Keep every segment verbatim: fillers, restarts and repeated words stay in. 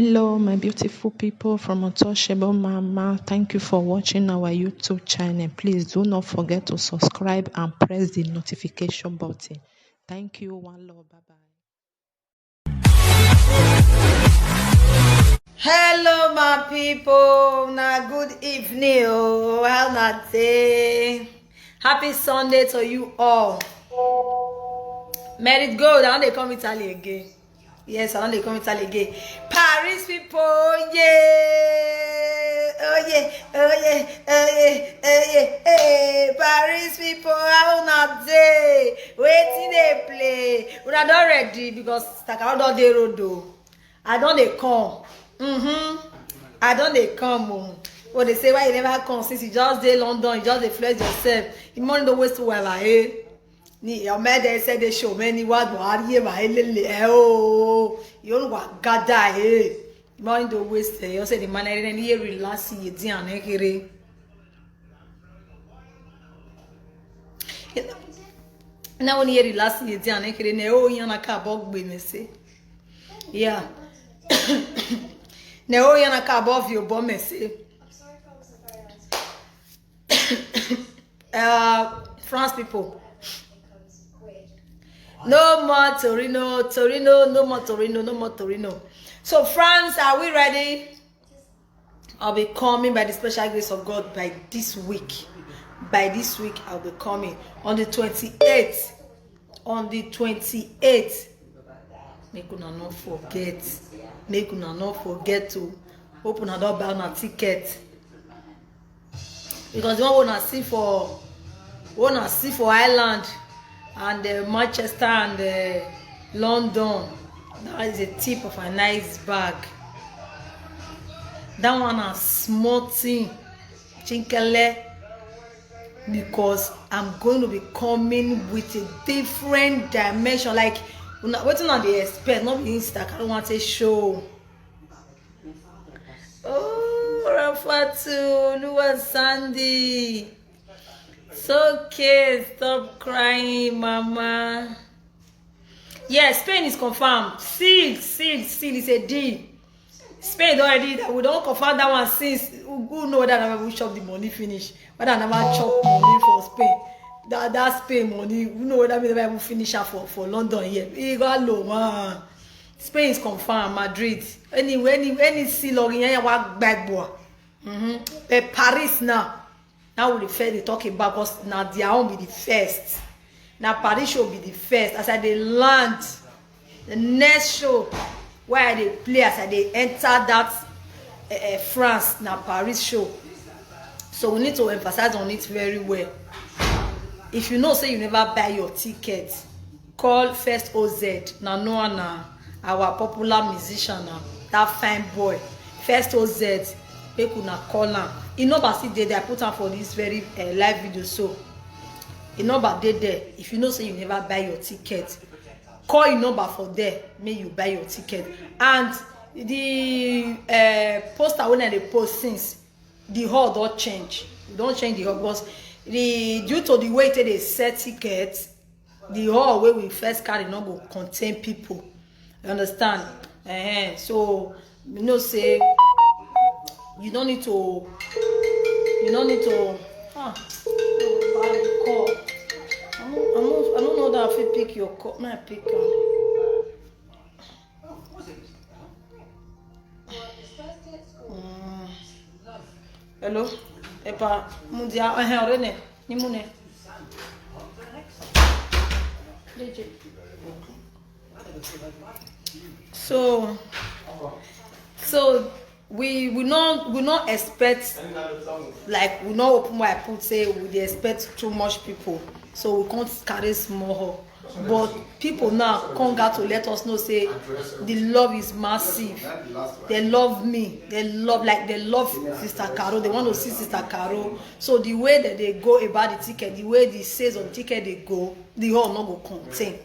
Hello, my beautiful people from Untouchable Mama. Thank you for watching our YouTube channel. Please do not forget to subscribe and press the notification button. Thank you. One love. Bye bye. Hello, my people. Now, good evening. Oh, how na day? Happy Sunday to you all. Merit Gold, I don't dey come Italy again. Yes, I don't dey come Italy again. Paris people, yeah. Oh yeah, oh yeah, oh yeah, oh yeah, hey. Paris people, how na day? Waiting they play. Una don ready because Takara don dey road o. I don dey come. Mm-hmm. I don dey come o. But they say, why you never come since you just dey London, you just dey flex yourself. You money don't waste while, eh? Ni your mother said they show many what Buhari ma elele, eh, oh. You don't want gada, eh? Money don't waste, eh? You say the man I didn't hear relax you didn't hear. Now when you relax you didn't hear, ne oh yana ka bog be me say. Yeah. Ne oh yana ka bog you bomb me say. Uh, France people. No more Torino, Torino, no more Torino, no more Torino. So France, are we ready? I'll be coming by the special grace of God by this week. By this week, I'll be coming on the twenty-eighth. On the twenty-eighth. Make una not forget. Make una not forget to open a door, buy una ticket. Because the one we wanna see for, we wanna see for Ireland and, uh, Manchester and, uh, London, that is a tip of a nice bag. That one a small thing, chinkele, because I'm going to be coming with a different dimension. Like, una, wetin una dey expect? No be Insta, I don't want to show. Oh, Rafatu, Oluwa Sandy. It's okay, stop crying, mama. Yes, Spain is confirmed. Sealed, sealed, sealed. It's a deal. Spain don already, that we don confirm that one since. Who, who know whether na we chop the money finish? Whether na we chop money for Spain? That, that Spain money, who know whether we never even finish am for, for London yet. E go low, man. Spain is confirmed. Madrid. Anyway, any, any see log in here, wa gbagbo. Mm-hmm. But Paris now. Now we first dey talk about, because na their own be the first. Na Paris show be the first. As I dey land, the next show wey I dey play as I dey enter that, eh, eh, France, na Paris show. So we need to emphasize on it very well. If you know say you never buy your ticket, call First O Z. Na Noah na our popular musician na, that fine boy. First O Z, make una call am. E number still dey there. I put am for this very, eh, live video. So e number dey there. If you know say you never buy your ticket, call e number for there. Make you buy your ticket. And the, eh, poster wey I dey post since, the hall don change. We don change the hall because the, due to the way they dey sell ticket, the hall wey we first carry no go contain people. You understand? Eh, so you know say you don't need to, you don't need to, ah, call. I don't, I don't, I don't know that I fit pick your call. May I pick am? Mm. Hello? Epa, mundia, eh, orene, ni mune. So, so we, we no, we no expect, like, we no open wide put say we dey expect too much people. So we can't carry small hall. But people now come got to let us know say the love is massive. They love me. They love, like, they love Sister Carol. They want to see Sister Carol. So the way that they go about the ticket, the way the sales on ticket they go, the hall no go contain.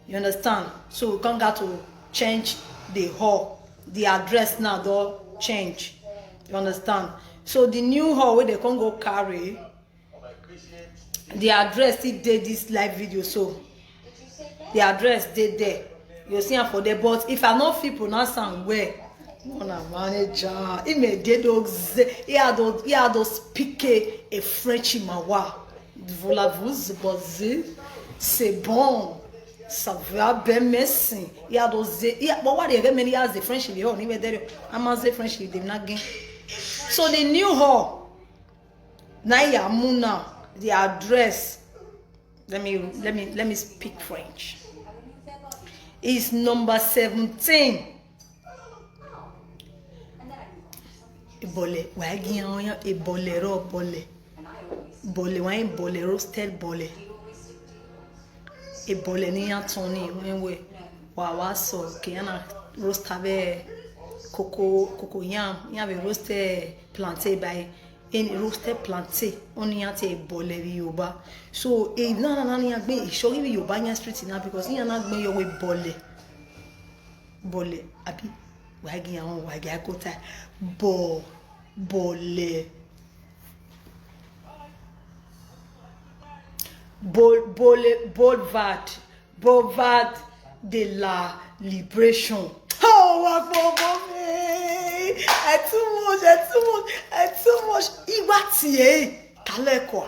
You understand? So we come got to change the hall. The address now don change. You understand? So the new hall wey they come go carry, the address still dey this live video. So the address dey there. You see am for there. But if I no fit pronounce am well, Una manager. Ime de do ze. He had to, he had to speak a, a French in my wa. Voulez-vous buzzer? C'est bon. Ça va bien, merci. He had to ze. He had, but what the many years the French in the hall? Even there, I'm a French in the again. So they knew her. Now, yeah, Muna, the address. Let me let me let me speak French. Is number seventeen. Ebole, wa gi yan ebole ro bole. Bole wa ebole, roasted bole. Ebole ni yan ton ni we we. Wa wa so ke na roast abe coco coco yam, yan be roasted plantain by in roasted plantain. Oni yan te ebole bi Yoruba. So e na na na ni agbe isori bi Yoruba yan street na because yan na gbe yo we bole. Bole, abi, wa gi yan wa gi akota. Bo, bole. Bol, bole, Boulevard. Boulevard de la Liberation. Oh, wa gbogbo mi. Ẹ too much, ẹ too much, ẹ too much. Ìwà tiẹ̀. Kálẹ̀ kọ́.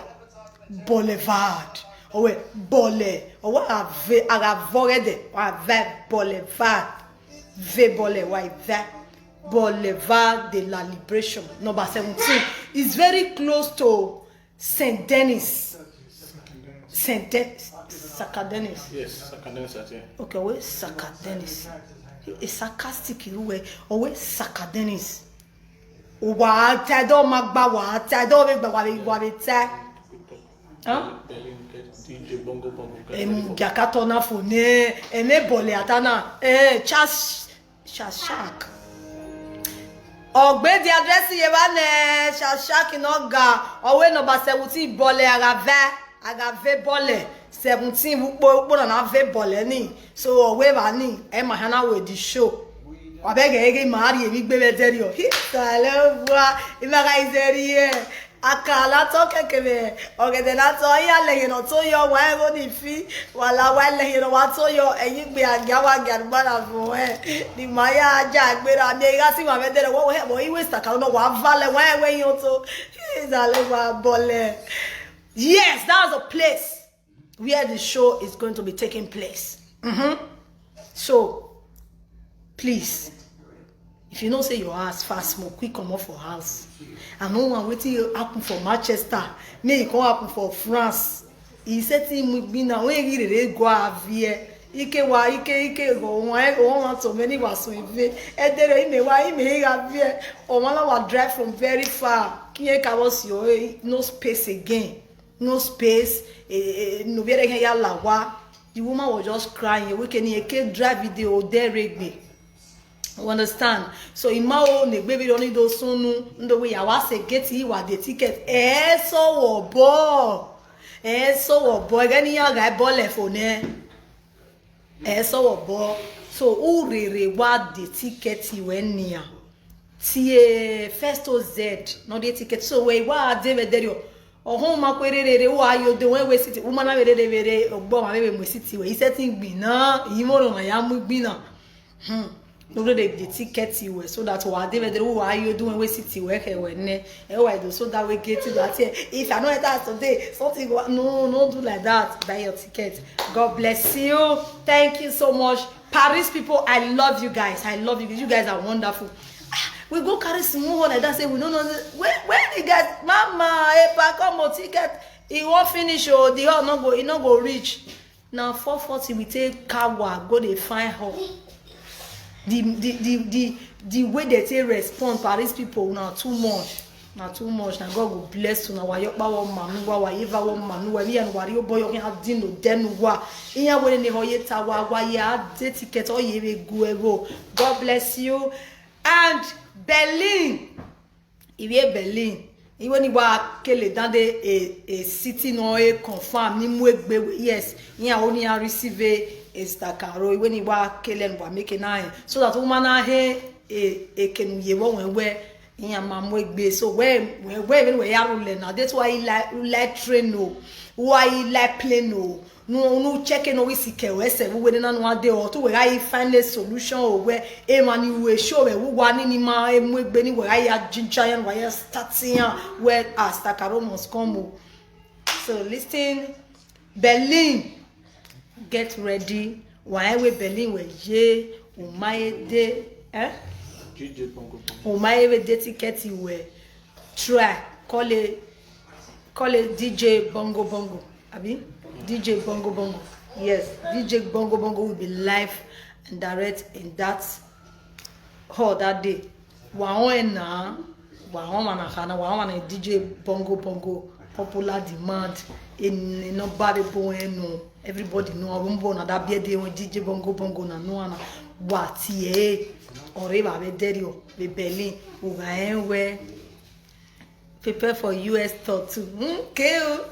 Boulevard. Owe, bole. Owe, ave, agavogede. Ave, Boulevard. Ve, bole, wa, ve. Boulevard de la Liberation. Number seventeen. It's very close to Saint Denis. Saint De-, Saka Denis. Yes, Saka Denis, I think. Okay, we Saka Denis. It's sarcastic, you way. Owe, Saka Denis. Wa ta do ma gba wa ta do be gba wa be wa be ta. Huh? Berlin, get D J Bongo Bongo, get ready for Emu gakato na fo ne eme bole atana eh chas chas shark. Ogbe the address ye ba ne chas shark no ga owe number seventeen bole agave agave bole seventeen ukpo ukpo na na ve bole ni so owe ba ni e ma hana we the show. Wa be ge ge ma ri emi gbe be deri o. Hi sale wa imaga izeri e. Akala to kekebe ogede na to ya le yin to yo wa ego ni fi wala wa le yin wa to yo eyin gbe agi awa agi agbara fun e ni ma ya ja gbera mi ga si wa be dere wo he bo iwe saka no wa vale wa ewe yin to. Hi sale wa bole. Yes, that's a place where the show is going to be taking place. Mm-hmm. So, please, if you know say your house fast smoke, quick comot for house. I no want wetin happen for Manchester, make e come happen for France. He said to him, "Gbina, when he really go avie, ike wa, ike, ike go, wan, wan, wan to many was so in vain." Edere, ime wa, ime he avie. Omala wa drive from very far. Kiye ka was your, eh, no space again. No space. Eh, eh, no be ya lawa. The woman was just crying. We can hear drive video there regbe. You understand? So ima o ne gbe bi oni do sunu ndo we ya wa se get yi wa the ticket. Eh so wo bo. Eh so wo bo. Gani ya ga bo le fo ne. Eh so wo bo. So u rere wa the ticket we nia. Tie first to Z no the ticket. So we wa de we derio. Ohun ma kwe rere re wa yo de we we city. Woman na we rere re ogbo ma we we city we. Ise ti gbin na. Yi mo ro ma ya mu gbin na. Hmm. No go dey the ticket you were so that wa dey there wa you do when we sit you were here when ne e wa do so that we get to that here. If I know that today, something go, no, no do like that. Buy your ticket. God bless you. Thank you so much. Paris people, I love you guys. I love you. You guys are wonderful. Ah, we go carry small hall like that. Say we no know where where the guys. Mama, epa, come on ticket. E won't finish. Oh, the hall no go. E no go reach. Na four forty we take kawa go dey find her. The the the the the way they take respond Paris people na too much. Na too much. Na God go bless una. Wa yopa wo manu wa wa yeva wo manu wa mi and wa rio boyo kin adin no denu wa. Iya wele ne hoye ta wa wa ye a de ticket o ye we go evo. God bless you. And Berlin. Iwe Berlin. Iwe ni wa kele dande a, a city no a confirm ni mu egbe. Yes. Iya oni a receive a stakaro. Iwe ni wa kele wa make na he. So that woman na he a, a kenu ye wo wen we. Iya ma mu egbe. So we we we we ya rule na. That's why he like like train no. Why he like plane no. No, no, check it, no, we see ke we se we na no ade o to we ga find a solution o we e ma ni we show we we wa ni ni ma e mu egbe ni we ga ya ginger yan we ya starting yan we as takaro must come o. So listen, Berlin, get ready. Wa e we Berlin we ye, o ma e de, eh? J J Bongo Bongo. O ma e we de ticket we. Try call a call a D J Bongo Bongo. Abi? D J Bongo Bongo. Yes, D J Bongo Bongo will be live and direct in that hall that day. Wa on na wa on mana kana wa on na D J Bongo Bongo popular demand in no bad boy no. Everybody know abun bo na that be dey when D J Bongo Bongo na no na wa ti e. Ore ba be deri o be Berlin o ga en we. Prepare for U S tour too. Hmm, okay o.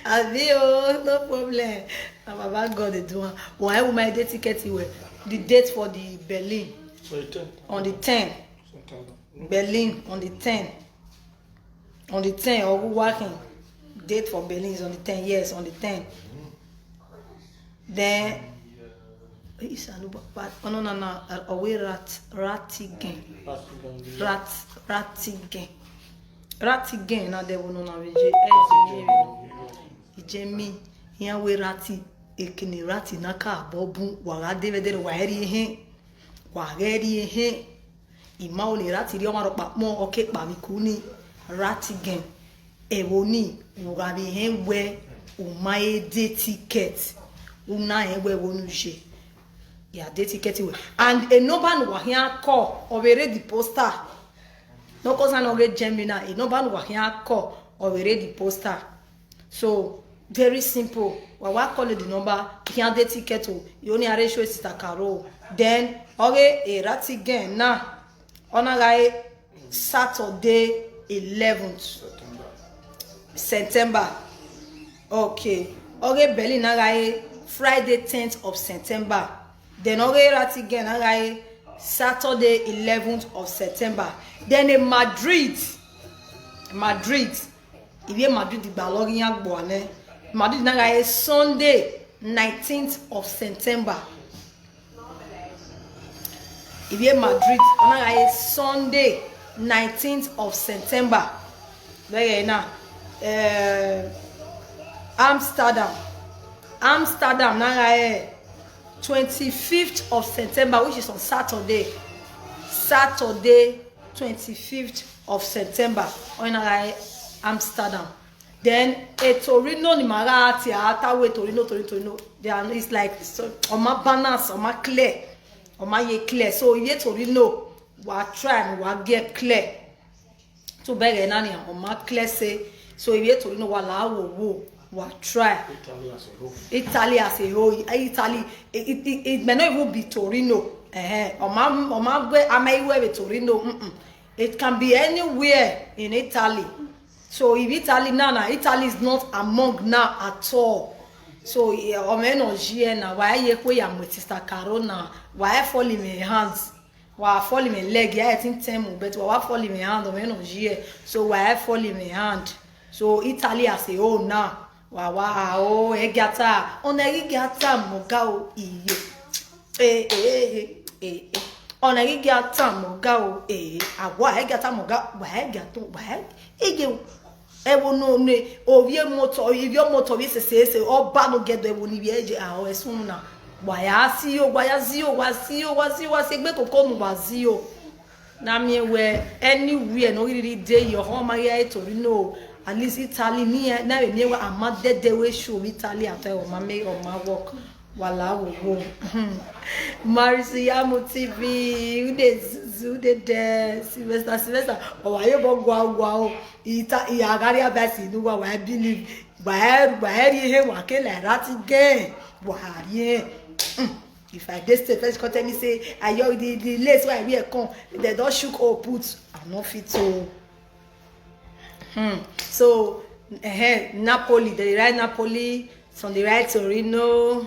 Abi o, no problem. Na Baba God dey do am. Why we my day ticket we? The date for the Berlin So you tell. On the ten. Sometimes. Berlin on the ten. On the ten, or working date for Berlin is on the ten. Yes, on the ten. Then Isalu Baba, oh no no no, uh, Owe Rat Ratigan. Rat Ratigan. Ratigan na de wono na veje. Ijemi, yan we rati ekini rati na ka bobun wa ga de ve de wa eri he. Wa ga eri he. Ima o ni rati ri o ma ro pa mo o ke pa mi ku ni. Ratigan. Ewo ni, wo ga bi he we, o ma e de ticket. O na he we wo nu je. Ya de ticket we. And a number no wa here call or we read the poster. No cause I no get Gemini. A number no wa here call or we read the poster. So very simple. Wa wa call the number. Here the ticket o. You only arrange with sister Carol. Then okay, a rat again now. On a guy Saturday eleventh September. Okay. Okay, Berlin na guy Friday tenth of September. Then okay, rat again na guy Saturday eleventh of September. Then in Madrid, Madrid, if you Madrid the Balogi Yagboane, Madrid na guy Sunday nineteenth of September. If you Madrid, na guy Sunday nineteenth of September. There you now. Uh, Amsterdam. Amsterdam na guy twenty-fifth of September, which is on Saturday. Saturday, twenty-fifth of September. Oinarai Amsterdam. Then a Torino ni magati ata we Torino, Torino, Torino. They are it's like so on my balance, on my clear, on my ye clear. So ye Torino, wa try and wa get clear. To beg nani on my clear say so if ye Torino wa la wo wo wa try. Italy as a whole. Italy as a whole, Italy, it, it, it, it may not even be Torino. Eh, Oma Oma Amaiwe Torino. Mm-mm. It can be anywhere in Italy. So if Italy now, now Italy is not among now at all. So Oma no here now. Why ye kwe ya with sister Carol now? Why fall in my hands? Why fall in my leg? Yeah, I think ten, but why fall in my hand? Oma no here. So why fall in my hand? So Italy as a whole now. Wa wa o egata ona egata moga o iyo. Eh eh eh eh. Ona egata moga o eh. Awa egata moga wa egata wa ege. Ewo no ne ovie moto ovie moto vi se se se oba no gedo ewo ni vi eje a o esun na. Wa ya si o wa ya si o wa si o wa si o wa si gbe koko nu wa si o. Na me where anywhere no really dey your home area Torino. At least Italy me na me where I'm not dead the way show Italy at all. My me or my work. Wala wo wo. Marisiamu T V, who dey zuzu, who dey there? Sylvester, Sylvester. Oh, ayo bo gwa gwa o. Ita iya gari abasi nu wa wa believe. Wa wa ri he wa ke like that again. Wa ri he. If I dey state, first come tell me say I your the the lace wey I wear come, dem don shook or put. I no fit to. Hmm. So uh, Napoli, they write Napoli, some they write Torino.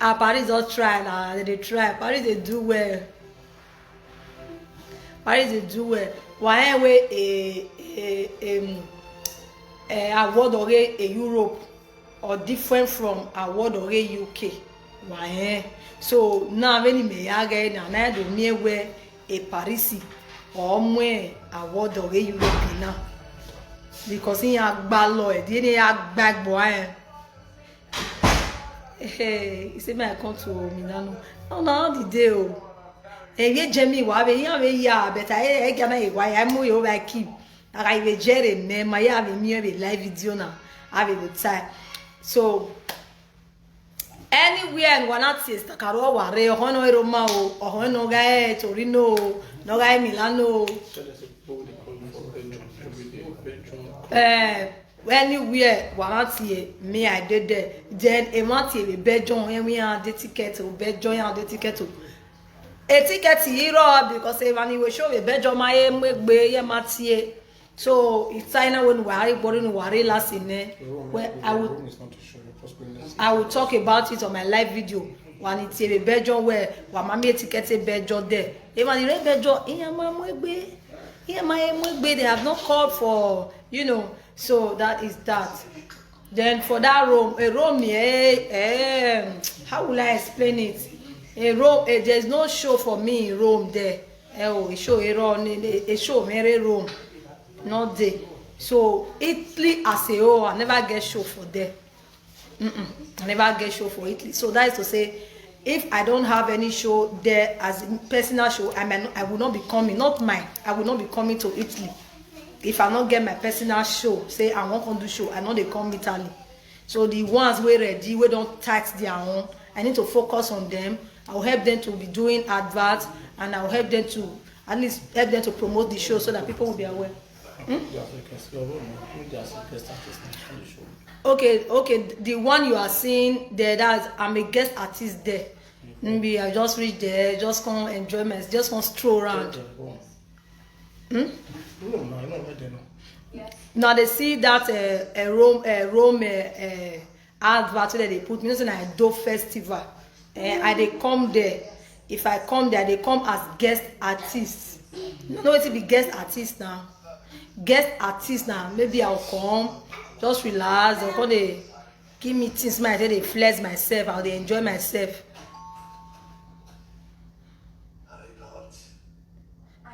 Ah, Paris don try na, they dey try. Paris dey do well. Paris dey do well. Why we a a um, eh, award ore e Europe or different from award ore U K. Wa eh. So now when me ya ge na na do me we e Paris or mwe award ore Europe na. Because in ya gba lo e, di ni ya gba gbo eh. Hey, he said, "Man, I come to Milano." No, no, the day. Oh. Eh, ye Jamie, wa be ya be ya, but I, I gana e wa ya mu yo ba keep. Aga ibe jere me ma ya be mi be live video na. I be the time. So anywhere and one artist takaro wa re hono ero ma o, hono ga e Torino, no ga e Milano. Eh, anywhere warranty me I dey there. Then a warranty be bejo, and we are the ticket o, bejo ya the ticket o. A ticket hero because even we show be bejo ma e megbe ye matie. So it's China when we are boring wari last in eh. Where I would I will talk about it on my live video. When it's a bejo where wa mami a ticket a bejo there. Even the bejo in my mwegbe. Here my mwegbe, they have not called for, you know. So that is that. Then for that room, a room, eh, eh, how will I explain it? A room, eh, there's no show for me in Rome there. Eh, oh, a show, a room, a show, mere room, not there. So Italy as a whole, I never get show for there. Mm-mm. I never get show for Italy. So that is to say, if I don't have any show there as a personal show, I might not, I will not be coming. Not mine. I will not be coming to Italy. If I not get my personal show, say I won't come do show, I know they come Italy. So the ones we ready, we don't tax their own. I need to focus on them. I'll help them to be doing adverts, and I'll help them to at least help them to promote the show so that people will be aware. Hmm? Okay, okay. The one you are seeing there, that's I'm a guest artist there. Maybe I just reach there, just come enjoy my, just come stroll around. Hmm? Now they see that uh, uh, Rome, uh, Rome uh, uh, advert wey dem dey put me, you know say na Edo festival. Eh, I dey come there. If I come there, I dey come as guest artist. You know wetin be guest artist now? Guest artist now, maybe I will come, just relax, dem come dey give me things, make I take dey flex myself, I dey enjoy myself.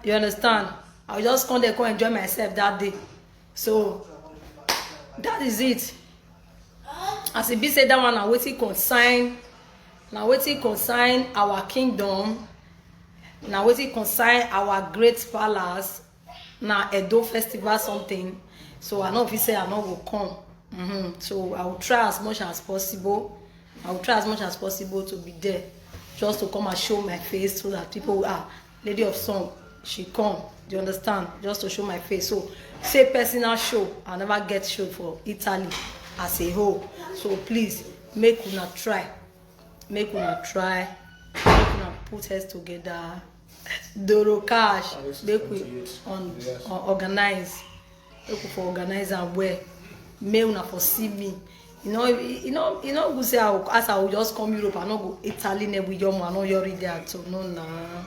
You understand? I will just come there, come enjoy myself that day. So that is it. As e be say that one na wetin concern, na wetin concern our kingdom, na wetin concern our great palace, na Edo festival something. So I no fit say I no go come. Mm-hmm. So I will try as much as possible. I will try as much as possible to be there, just to come and show my face so that people will, ah, Lady of Song, she come. Do you understand? Just to show my face. So say personal show, I never get show for Italy as a whole. So please make una try, make una try, make una put heads together. Doro cash, make we on, on organize. Make we for organize am well. Make una for see me. You know, you know, you know, go say I, as I will just come Europe, I no go Italy ne with your man, no your there at all. No, nah.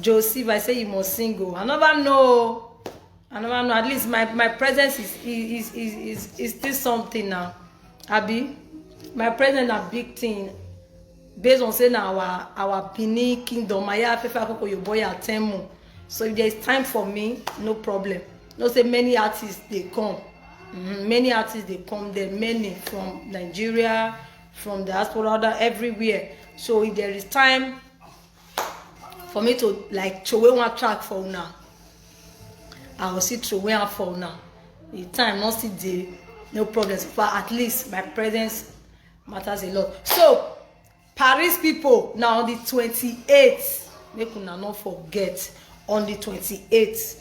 Joseph, I say you must single. I never know. I never know. At least my, my presence is, is, is, is, is still something now. Abi, my presence na big thing. Based on say na our, our Benin kingdom, Maya Afefe Akoko Yoboya Temu. So if there is time for me, no problem. No say many artists they come. Mm, many artists they come there, many from Nigeria, from diaspora, other everywhere. So if there is time for me to like throw away one track for una, I will still throw away am for una. The time not still dey, no problem. So far, at least my presence matters a lot. So Paris people, now on the twenty-eighth, make una not forget, on the twenty-eighth,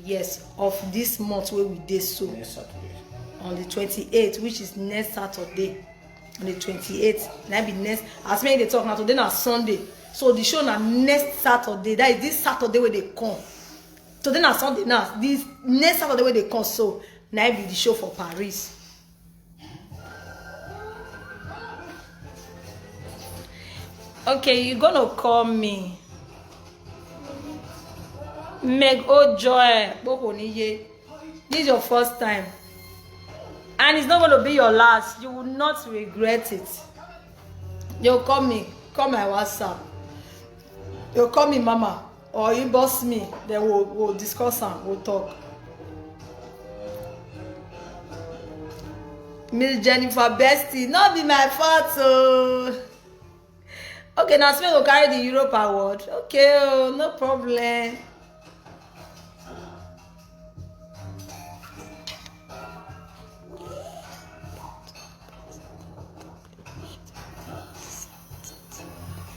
yes, of this month where we dey so. Next Saturday. On the twenty-eighth, which is next Saturday, on the twenty-eighth, na be next. As many they talk now, today na Sunday, so the show na next Saturday. That is this Saturday where they come. Today na Sunday now. This next Saturday where they come, so na be the show for Paris. Okay, you gonna call me. Meg Ojoy, Bokoniye. This is your first time. And it's not going to be your last. You will not regret it. You call me, call my WhatsApp. You call me, mama, or inbox me. Then we'll, we'll discuss and we'll talk. Miss Jennifer Bestie, not be my fault, oh. Okay, now Spain go carry the Europe award. Okay, oh, no problem.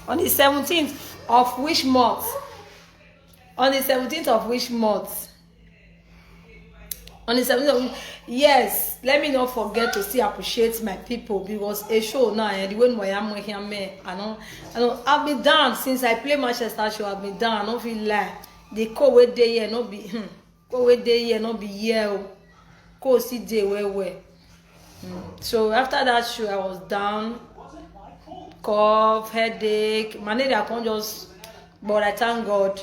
On the seventeenth of which month? On the seventeenth of which month? On the seventeenth of, yes, let me not forget to still appreciate my people, because a show now, eh, the way I am here, man, I know, I know, I've been down since I play Manchester show. I've been down. I don't feel like the cold way day here, not be, hmm, cold way day here, not be here, oh. Cold see day where where. Mm. So after that show, I was down, cough, headache, malaria. I can't just, but I thank God,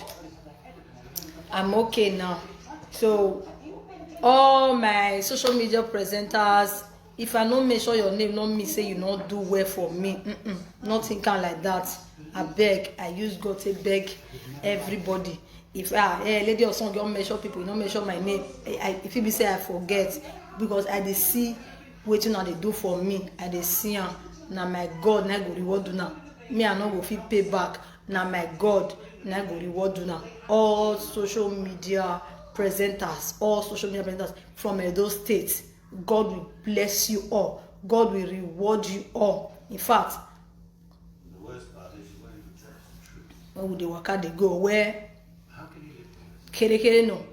I'm okay now. So all my social media presenters, if I no mention your name, no mean say you no do well for me. Mm-mm. Nothing can like that. I beg. I use God to beg everybody. If, ah, eh, Lady Oson, you mention people, you no mention my name. I, I, if you be say I forget, because I dey see wetin una dey do for me. I dey see am. Na my God na go reward una. Me, I no go fit pay back. Na my God na go reward una. All social media presenters, all social media presenters from Edo State, God will bless you all. God will reward you all. In fact, when we dey waka dey go where kere kere no,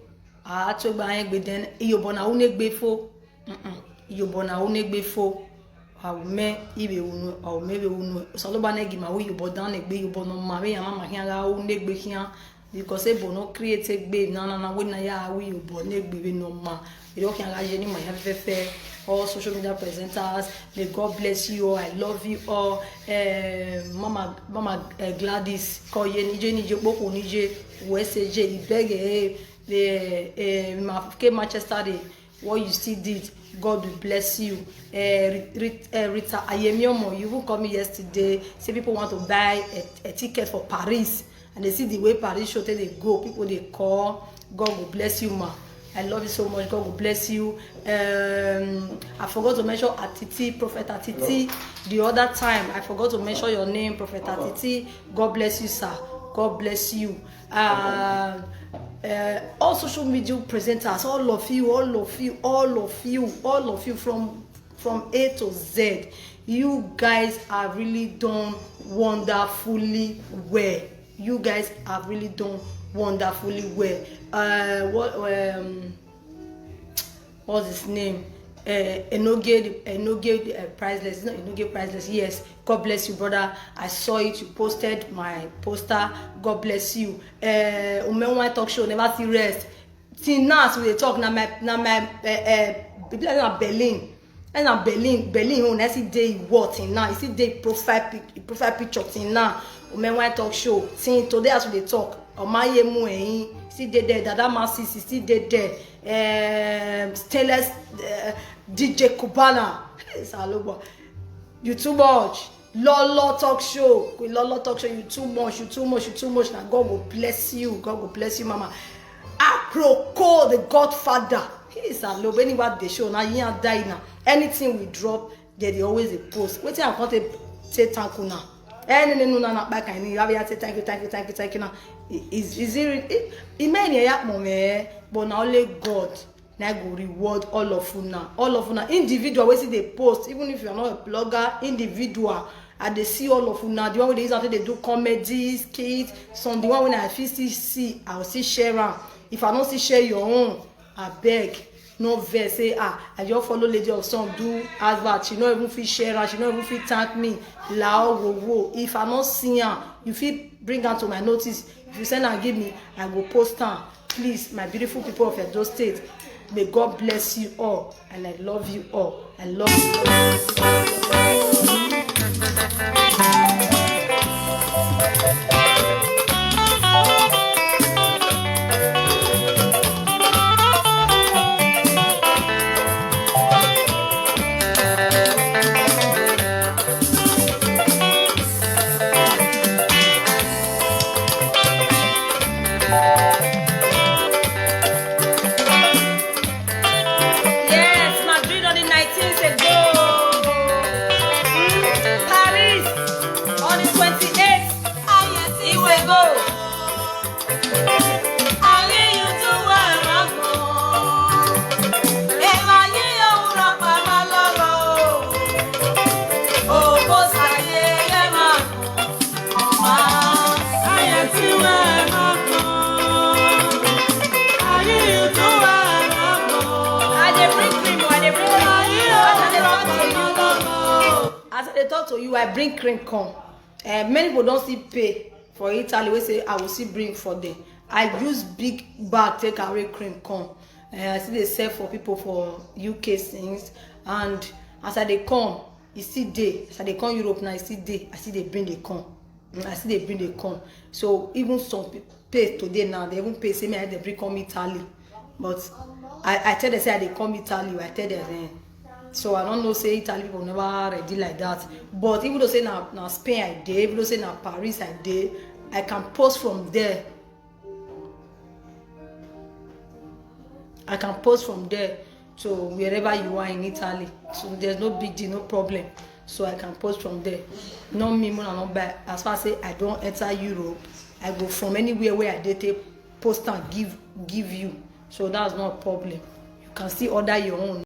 ah, to gba yẹn gbe, then iyobo na who na gbe fo. Mm-mm. Iyobo na who na gbe fo. Awume ibe unu, awume ibe unu. Saloba ne gima we iyobo dan ne gbe iyobo no ma we yama ma hian ga who na gbe hian. Because ebo no create a gbe na na na we na ya we iyobo ne gbe we no ma. You don't can ga ni ma ya fe fe. All social media presenters, may God bless you all. I love you all. Eh, Mama, Mama, eh, Gladys, ko ye ni je ni je popo ni je we se je ibege, eh, eh, eh, ma ke Manchester de. What you still did, God will bless you. Eh, Ri-, Ri-, eh, Rita Ayemiomo, you even call me yesterday. Say people want to buy a, a ticket for Paris, and they see the way Paris show take dey go. People dey call. God will bless you, ma. I love you so much. God will bless you. Um, I forgot to mention Atiti, Prophet Atiti, the other time. I forgot to mention your name, Prophet Atiti. God bless you, sir. God bless you. Uh, uh, all social media presenters, all of you, all of you, all of you, all of you, from, from A to Z, you guys have really done wonderfully well. You guys have really done wonderfully well. Uh, what, um, what's his name? Uh, Enoge, Enoge, uh, Priceless. It's not Enoge Priceless. Yes. God bless you, brother. I saw it. You posted my poster. God bless you. Uh, Umenwa Talk Show never see rest. Till now, as we dey talk, na my, na my, uh, uh, people like na Berlin. And na Berlin, Berlin own, I see dey what in now. You see dey profile pic-, profile picture till now. Umenwa Talk Show. Since today, as we dey talk, Omaye Mueyin, see dey there. Dada Masisi, see dey there. Um, Stainless, uh, D J Kubana. Hey, Salobo. You too much. Lolo Talk Show. Queen Lolo Talk Show, you too much, you too much, you too much. Now God will bless you. God will bless you, mama. Aproko, the Godfather. He is a low. Anywhere they show, now you are dying now. Anything we drop, they, they always dey post. Wetin I want to say thank you now. Eh, no, no, no, no, no, back I need. You have to say thank you, thank you, thank you, thank you now. I-, is, is it, it, it may not happen, eh, but na only God na go reward all of una. All of una individual wey still dey post, even if you are not a blogger, individual, I dey see all of una. The one wey dey use am take dey do comedy skit, some the one wey I fit still see, I go still share am. If I no still share your own, abeg, no vex say, "Ah, I just follow Lady of Song do advert, she no even fit share am, she no even fit thank me." Lao wo wo. If I no see am, you fit bring am to my notice. If you send am give me, I go post am. Please, my beautiful people of Edo State, may God bless you all, and I love you all. I love you all. To you, I bring cream come. Uh, many people don't see pay for Italy. We say I will see bring for them. I use big bag take away cream come. Uh, I see they sell for people for U K things, and as I they come, you see day. As I they come Europe now, you see day. I see they bring they come. Mm, I see they bring they come. So even some pe- pay today now, they even pay say me they bring come Italy. But I, I tell them say I they come Italy. I tell them. Eh. So I don't know say Italy people never ready like that. But even though say now, now Spain I dey, even though say now Paris I dey, I can post from there. I can post from there to wherever you are in Italy. So there's no big deal, no problem. So I can post from there. Not me, when I don't buy. As far as say I don't enter Europe, I go from anywhere where I dey take post and give give you. So that's not a problem. You can still order your own.